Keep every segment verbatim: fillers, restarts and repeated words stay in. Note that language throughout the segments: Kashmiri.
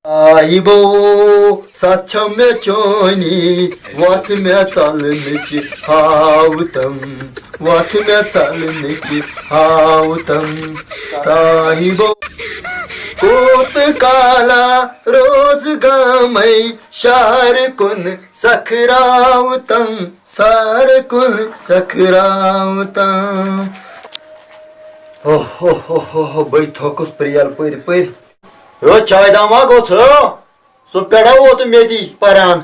آیبو، ستھ چھم مےٚ چٲنی، وتھ مےٚ ژلنٕچ ہاوتم، وتھ مےٚ ژلنٕچ ہاوتم۔ صاحبو، کوت کالا روز گامے شہر کُن سکھراوتم، شہر کُن سکھراوتم۔ ہو، ہو، ہو، ہو، ہو، بے تھوکُس پریل پٔرۍ پٔرۍ۔ ہیو، چاے داما گوٚژھ، ہیو۔ سُہ پٮ۪ٹھا ووت مےٚ دی پران۔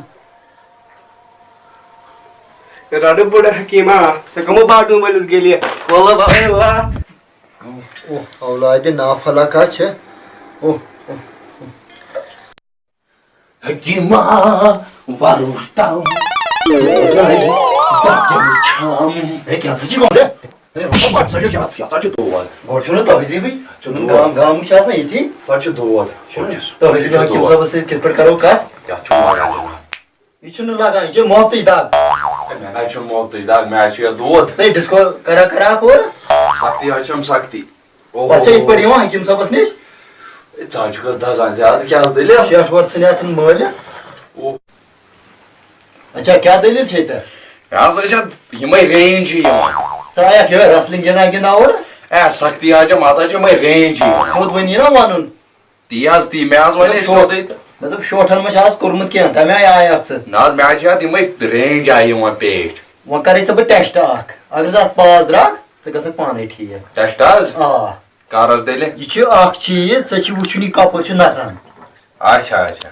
رَٹہٕ بُڈٕ حکیٖما، ژےٚ کَمو باٹوٗن وٲلِس گٔلیہِ؟ وَلہٕ بَہَے لَتھ۔ اوہ، اولادِ نافلکا چھِ۔ اوہ، اوہ، اوہ۔ حکیٖما، وَرُس تام۔ بَتَن چھام۔ ہے، کیٛاہ سا چھِ گوٚمُت؟ ہے، رُکو پَتہٕ، ژٕ چھُکھ یَتھ، یَتھ ہا چھُ دود۔ گۄڈٕ چھُنہٕ تہذیٖبٕے۔ چھُنہٕ گام، گامُک چھُ آسان ییٚتی۔ ژٕ چھُ دود۔ چھُنہٕ تہذیٖب حکیٖم صٲبَس سۭتۍ کِتھ پٲٹھۍ کَرو کَتھ؟ یَتھ چھُ لَگان جِناب۔ یہِ چھُنہٕ لَگان، یہِ چھِ محبتٕچ دَگ۔ ہے، مےٚ نہ حظ چھُنہٕ محبتٕچ دَگ، مےٚ حظ چھُ یَتھ دود۔ ژٕ ہے ڈِسکو کَران کَران اَکھ اورٕ۔ سَختی حظ چھَم سَختی۔ اوہو۔ پَتہٕ چھا یِتھ پٲٹھۍ یِوان حکیٖم صٲبَس نِش؟ ہے، ژٕ حظ چھُکھ حظ دَزان زیادٕ، کیٛاہ حظ دٔلیٖل؟ شیٹھ وَر ژھٕنہِ اَتھَن مٲلِتھ۔ اوہ۔ اچھا، کیٛاہ دٔلیٖل چھے ژےٚ؟ مےٚ حظ ٲسۍ اَتھ یِمَے رینج ہی یِوان۔ ژٕ آیَکھ یِہوٚے wrestling گِنٛدان گِنٛدان اورٕ؟ اے، سختی حظ چھِ، مَتہٕ حظ چھِ یِمَے رینج ہی یِوان۔ سیوٚد ؤنی نا وَنُن۔ تی حظ، تی، مےٚ حظ وَنے مےٚ دوٚپ، سیوٚدُے تہٕ۔ مےٚ دوٚپ، شوٹھَن منٛز چھِ آز کوٚرمُت کینٛہہ، تَمہِ آیہِ آیَکھ ژٕ۔ نہ حظ، مےٚ حظ چھِ اَتھ یِمَے رینج آیہِ یِوان پیش۔ وۄنۍ کَرَے ژےٚ بہٕ ٹٮ۪سٹ اَکھ، اگر ژٕ اَتھ پاس درٛاکھ، ژٕ گژھکھ پانَے ٹھیٖک۔ ٹٮ۪سٹ حظ؟ آ۔ کَر حظ تیٚلہِ؟ یہِ چھُ اَکھ چیٖز، ژےٚ چھُ وٕچھُن یہِ کَپٲرۍ چھُ نَژان۔ اچھا، اچھا۔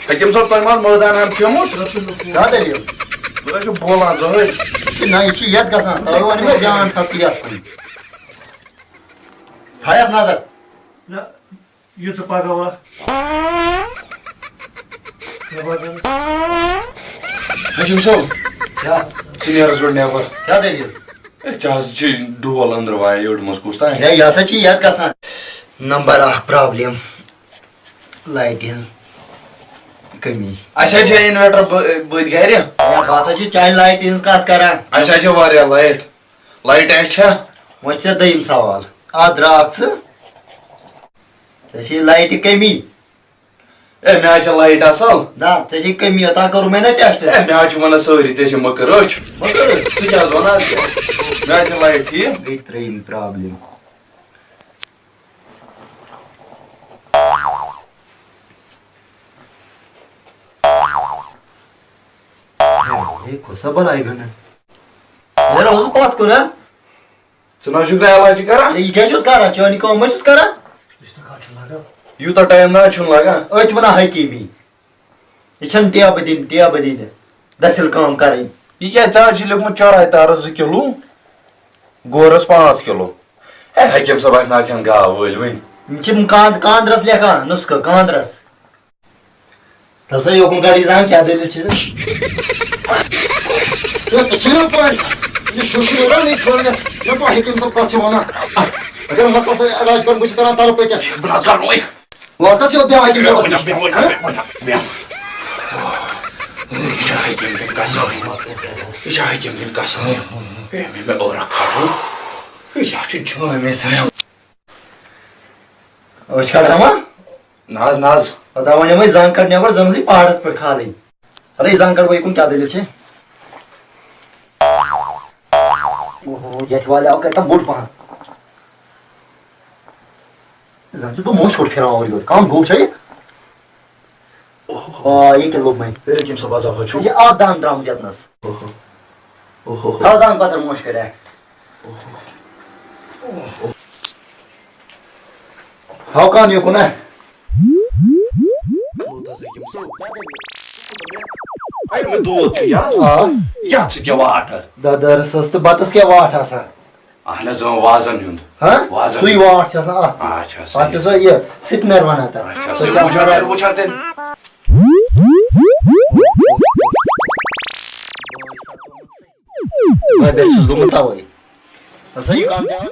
حکیٖم صٲب، تۄہہِ ما حظ مٲدان ہن کھیوٚمُت؟ کیٛاہ دٔلیٖل؟ تُہۍ حظ چھِو بولان زٕہٕرۍ۔ یہِ چھِ نہ، یہِ چھِ یَتھ گژھان۔ تَوَے ووٚن مےٚ، دھیان تھاو ژٕ یَتھ کُن۔ تھایَتھ نظر۔ نہ، یہِ ژٕ پَگاہ وَ۔ حکیٖم صٲب۔ کیٛاہ؟ ژٕ نیر حظ گۄڈٕ نٮ۪بر۔ کیٛاہ دٔلیٖل؟ ہے، ژےٚ حظ چھِ ڈول أنٛدرٕ وایان یٔڈ منٛز کُس تام۔ ہے، یہِ ہسا چھِ یَتھ گژھان۔ نمبر اَکھ problem۔ لایٹہِ ہٕنٛز کٔمی۔ اَسہِ حظ چھِ inverter بٔ-، بٔتۍ گرِ۔ ہے، بہٕ ہسا چھُس چانہِ لایٹہِ ہٕنٛز کَتھ کران۔ اَسہِ حظ چھِ واریاہ لایٹ۔ لایٹ اَسہِ چھےٚ۔ وۄنۍ چھِ ژےٚ دوٚیِم سوال۔ اَتھ درٛاکھ ژٕ، ژےٚ چھے لایٹہِ کٔمی۔ ہے، مےٚ حظ چھےٚ لایٹ اَصٕل۔ نہ، ژےٚ چھے کٔمی، اوٚتام کوٚرُے مےٚ نا ٹیسٹ۔ ہے، مےٚ حظ چھِ وَنان سٲری، ژےٚ چھِ مٔکٕر أچھ۔ مٔکٕر أچھ؟ ژٕ کیٛاہ حظ وَنان ژٕ؟ مےٚ حظ چھےٚ لایٹ ٹھیٖک۔ گٔے ترٛیٚیِم problem۔ ہے، کۄس سا بلاے گٔے مےٚ؟ یارٕ، اوسُس پَتھ کُن، ہا؟ ژٕ نہ حظ چھُکھ نہٕ علاجی کران۔ ہے، یہِ کیٛاہ چھُس کران؟ چٲنۍ کٲم ما چھُس کران؟ یوٗتاہ ٹایم نہ حظ چھُنہٕ لگان۔ أتھۍ وَنان حکیٖمی۔ یہِ چھَنہٕ ٹیبہٕ دِنۍ، ٹیبہٕ دِنہِ۔ دٔسِل کٲم کَرٕنۍ۔ یہِ کیٛاہ، ژےٚ حظ چھِ لیوٚکھمُت چاے تارَس زٕ کِلوٗ، گورَس پانٛژھ کِلوٗ۔ ہے، حکیٖم صٲب آسہِ نہ حظ چٮ۪ن گاو وٲلۍ وٕنۍ۔ یِم چھِ کاند-، کاندرَس لیکھان نُسخہٕ، کاندرَس۔ تَلہٕ سا یوکُن کَڑ یہِ زَن کیٛاہ دٔلیٖل چھِ؟ ہے، ژےٚ چھُے نہ پَے، یہِ شُشُر یہِ رَنٕے تھٲوِتھ، مےٚ پَے حکیٖم صٲب کَتھ چھِ وَنان۔ اگر مَسلَس علاج کَرُن، بہٕ چھُس کَران تَلہٕ پٔتِس۔ بہٕ نہ حظ کَرٕ وۄنۍ۔ وۄنۍ حظ کَتھ چھِ بیٚہوان حکیٖم صٲبَس نِش؟ بیٚہوان، ہہ؟ بیٚہوان، بیٚہوان۔ یہِ چھا حکیٖم کِنہٕ قسم؟ یہِ چھا حکیٖم کِنہٕ قسم؟ ہے، مےٚ، مےٚ ٲرَکھ کھَٹو۔ ہے، یہِ چھُ جان۔ مےٚ ژھٕنیو۔ أچھ کَڑ ہا ما؟ نہ حظ، نہ حظ۔ پَتہٕ وَنیو وۄنۍ زَنٛگ کَڑ نٮ۪بَر، زَنٛگ زٕے پہاڑَس پٮ۪ٹھ کھالٕنۍ۔ اَدٕ یہِ زَنٛگ کَڑ وۄنۍ یہِ کُن کیٛاہ دٔلیٖل چھِ؟ اوہو، یَتھ والیو کَتہِ تام بوٚڑ پَہَن۔ زَن چھُس بہٕ موشہِ پھوٚٹ پھِراوان اورٕ یورٕ۔ کَم گوٚو چھا یہِ؟ اوہو۔ آ، یہِ کیٛاہ لوٚب مےٚ؟ ہے، کٔمۍ سُنٛد عذاب حظ چھُ؟ یہِ چھِ اَتھ دَنٛد درٛامُت یَتنَس۔ اوہو۔ اوہو۔ تھاو زَنٛگ پَتھَر موشہِ کَڑِ اَتھ۔ اوہو۔ ہاو کان یہِ کُن، ہا؟ کوٗتاہ زَن یِم سُہ۔ اَے، مےٚ دود چھُ یَتھ۔ آ۔ یَتھ چھِ کیٛاہ واٹھ حظ؟ دَ-، دَرس حظ تہٕ بَتَس کیٛاہ واٹھ آسان؟ اَہَن حظ، اۭں، وازَن ہُنٛد۔ ہا؟ وازَن سُے ہُنٛد۔ واٹھ چھِ آسان اَتھ۔ اچھا، اَتھ چھِ صحیح۔ سۄ یہِ سِپنَر وَنان تَتھ۔ اچھا، سۄ سُے چھِ وٕچھ حظ، آسان۔ وٕچھ حظ تیٚلہِ۔ وۄنۍ بیٚیہِ چھُس گوٚمُت تَوَے۔ ہسا یہِ کَم تہِ آو۔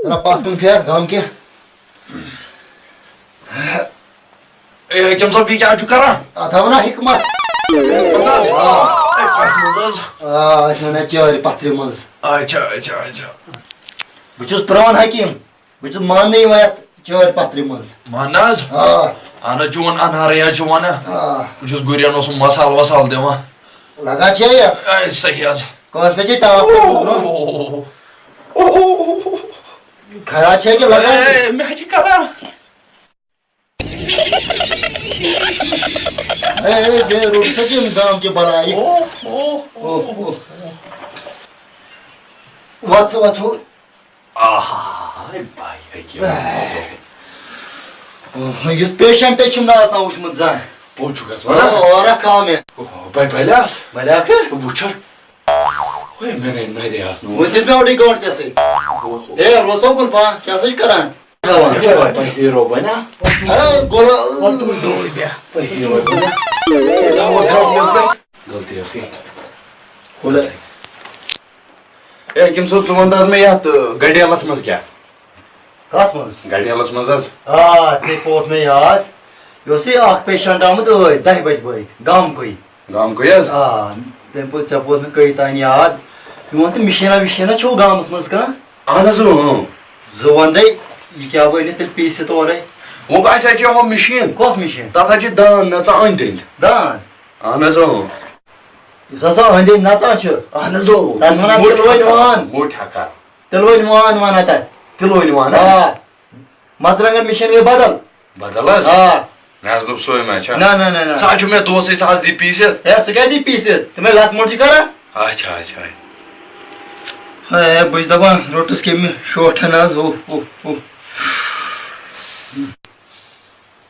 ترٛا پَتھ کُن پھیر، غم کینٛہہ۔ اے، حٲکِم صٲب، یہِ کیٛاہ چھُ کران؟ اَتھ ہاو نا حِکمت۔ پتہٕ حظ؟ آ۔ اے، کتھ منٛز حظ؟ آ، أسۍ وَنان چٲرِ پتھرِ منٛز۔ اچھا، اچھا، اچھا۔ بہٕ چھُس پرٛون حکیٖم، بہٕ چھُس ماننہٕ یِوان یَتھ چٲرِ پتھرِ منٛز۔ مان حظ؟ آ۔ اہن حظ، چون انہارٕے حظ چھُ وَنان۔ آ۔ بہٕ چھُس گُرٮ۪ن اوسُم مصالہٕ وصالہٕ دِوان۔ لگان چھےٚ یَتھ؟ اے، صحیح حظ۔ کٲنٛسہِ پٮ۪ٹھ چھِ ٹاپھ کٔرمٕژ برٛونٛہہ؟ اوہ، اوہ، اوہ، اوہ۔ خراب چھےٚ کہِ لگان؟ اے، مےٚ حظ چھِ کران۔ اے، اے، بیٚیہِ روٚٹ سا کِم گام کہِ بلایہِ۔ اوہ، اوہ، اوہ، اوہ۔ وَتھ سا، وَتھ ہو۔ آہا، بھائی، ہے کیٛاہ اوہ، یُتھ پیشنٹ چھُم نہٕ آز تام وُچھمُت زانٛہہ۔ پوٚز چھُکھ حظ وَنان؟ اوہ، اورا کھاو مےٚ۔ اوہ، بھائی، بھائی، لے آس۔ بھائی، لے آکھ۔ وُچھ حظ۔ ہے، مےٚ نَے نَرِ اَتھ نوٗن۔ وۄنۍ دِتھ مےٚ اوٚڑُے گٲنٛٹہٕ ژےٚ سۭتۍ۔ اوہ۔ ہے، روزو کُن پانہٕ، کیٛاہ سا چھُ کران؟ تھاوان۔ ہے، بھائی، ہیٖرو بَنہِ ہا۔ ہے، گوٚو۔ وَلہٕ تُل ڈوٗرۍ بیٚہہ۔ ہے، ہیٖرو بَنہِ ہا۔ ہے، تھاوَس ہیٚلمٹ۔ غلطی ٲس گٔے۔ کُلẹ̀۔ اے، حکیٖم صٲب، ژٕ وَن تہٕ حظ مےٚ یَتھ، ٲ، گَڈیلَس منٛز کیٛاہ؟ کَتھ منٛز؟ گَڈیلَس منٛز حظ۔ آ، ژےٚ پوٚت مےٚ یاد۔ یہِ اوس یہِ اَکھ پیشَنٹ آمُت ٲدۍ، دَہہِ بَجہِ بٲگۍ، گامکُے۔ گامکُے حظ؟ آ، تٔمۍ پوٚت، ژےٚ پوٚت مےٚ کٔہۍ تام یاد۔ یہِ وَن تہٕ مِشیٖنہ وِشیٖنہ چھُو گامَس منٛز کانٛہہ؟ اَہَن حظ، اۭں، اۭں۔ زٕ وَندَے، یہِ کیٛاہ بہٕ أنِتھ تیٚلہِ پیٖسِتھ اورَے؟ وۄنۍ کَتہِ سا چھِ ہُہ مِشیٖن؟ کۄس مِشیٖن؟ تَتھ حظ چھِ دان نَژان أنٛدۍ أنٛدۍ۔ دان؟ اَہَن حظ، اۭں۔ یُس ہسا أنٛدۍ أنٛدۍ نژان چھُ۔ اہن حظ، اۭں۔ تَتھ وَنان موٚٹ تِلوٲنۍ ہکھا، وان۔ موٚٹ ہکھا۔ تِلوٲنۍ وان وَنان تَتھ۔ تِلوٲنۍ وان، ہا؟ آ۔ مَرژٕوانٛگَن مِشیٖن گٔے بدل۔ بدل حظ؟ آ۔ مےٚ حظ دوٚپ سۄے ما چھےٚ۔ نہ، نہ، نہ، نہ۔ سُہ حظ چھُ مےٚ دوسٕے، سُہ حظ دی پیٖسِتھ۔ ہے، سُہ کیٛاہ دی پیٖسِتھ؟ تِمَے لَتہٕ موٚٹ چھِ کران۔ اچھا، اچھا۔ ہے، بہٕ چھُس دَپان، روٚٹُس کٔمہِ شوٹھَن حظ، ہُہ، ہُہ، ہُہ۔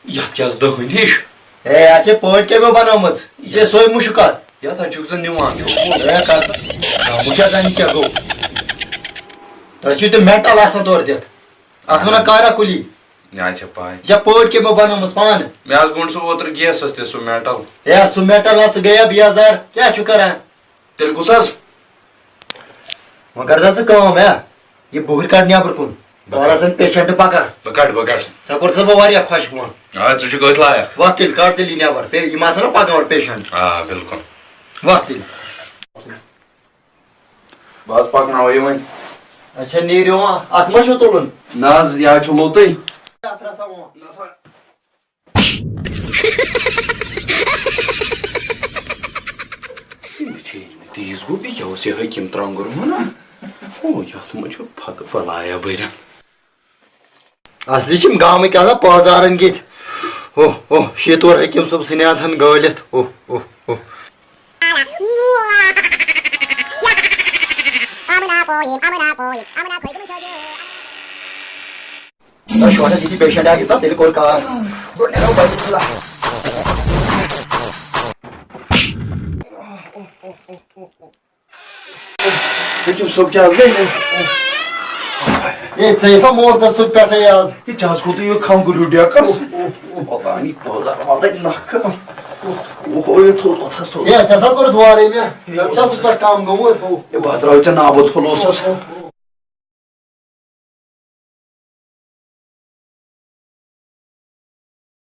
یتھ کیٛاہ ٲس دٔہٕنۍ ہِش؟ ہے، اتھ چھے پٲٹۍ کیٛاہ گوٚو بنٲومٕژ؟ یہِ چھے سۄے مُشُک اتھ۔ یتھ ہا چھُکھ ژٕ نِوان چھُکھ۔ ہے، کر سا۔ آ، بہٕ کیٛاہ زانہٕ یہِ کیٛاہ گوٚو؟ تۄہہِ چھُو تِم metal آسان تورٕ دِتھ۔ اتھ ونان کارا کُلی۔ مےٚ حظ چھےٚ پاے۔ یہِ چھا پٲٹۍ کیٛاہ گوٚو بنٲومٕژ پانہٕ؟ مےٚ حظ گوٚنڈ سُہ اوترٕ گیسس تہِ سُہ metal۔ ہے، سُہ metal آسہٕ گٔیا بیزار۔ کیٛاہ چھُ کران؟ تیٚلہِ کُس حظ؟ وۄنۍ کر تہٕ ژٕ کٲم، ہے، یہِ بُہٕرۍ کڑ نٮ۪بر کُن۔ بہٕ اورٕ کڑٕ۔ آسن patient پکان۔ بہٕ کڑٕ، بہٕ کڑٕ۔ ژےٚ کوٚر سا بہٕ واریاہ خۄش فون۔ آ، ژٕ چھُکھ أتھۍ لایق۔ وۄتھ تیٚلہِ، کڑ تیٚلہِ یہِ نٮ۪بر۔ پے-، یِم آسن نا پکان اورٕ patient۔ آ، بِلکُل۔ وۄتھ تیٚلہِ۔ بہٕ حظ پکناوو یہِ وۄنۍ۔ اچھا، نیٖرِو وۄنۍ۔ اتھ ما چھُو تُلُن؟ نہ حظ، یہِ حظ چھُ لوٚتُے۔ اتھ رسا وۄنۍ۔ نہ سا۔ مےٚ چھے نہٕ تیٖژ گوٚو، بیٚیہِ کیٛاہ اوس یہِ حٔکیٖم ترٛنٛگُر وَنان؟ ہو، یَتھ منٛز چھُ پھَکہٕ بَلایا بٔرِتھ۔ اَصلی چھِ یِم گامٕکۍ آسان پٲزارَن کِتھۍ۔ ہو، ہو، شیطور حٔکیٖم صٲب سٕنٛدِ اَتھَن گٲلِتھ۔ ہو، ہو، ہو۔ تۄہہِ چھُو حظ ییٚتہِ patient اَکھ حِساب، تیٚلہِ کوٚر کار۔ گۄڈٕ نیرو بیت اللہ۔ حٔکیٖم صٲب، کیٛاہ حظ گٔے؟ ہے، ژےٚ ٲسا موزٕ سُہ پٮ۪ٹھَے آز؟ ہے، ژےٚ حظ کوٚرُتھ یہِ کھنٛگُر ہیوٗ ڈیکَس۔ پتہ نہٕ، پٲزار والَے نَکھٕ۔ اوہو، یہِ تھوٚد، پَتہٕ حظ تھوٚد۔ ہے، ژےٚ سا کوٚرُتھ وارَے مےٚ۔ ہے، ژےٚ چھا سُہ پٮ۪ٹھ کَم گوٚمُت؟ ہے، بہٕ حظ درٛاوُے ژےٚ نابُد پھوٚلوسَس۔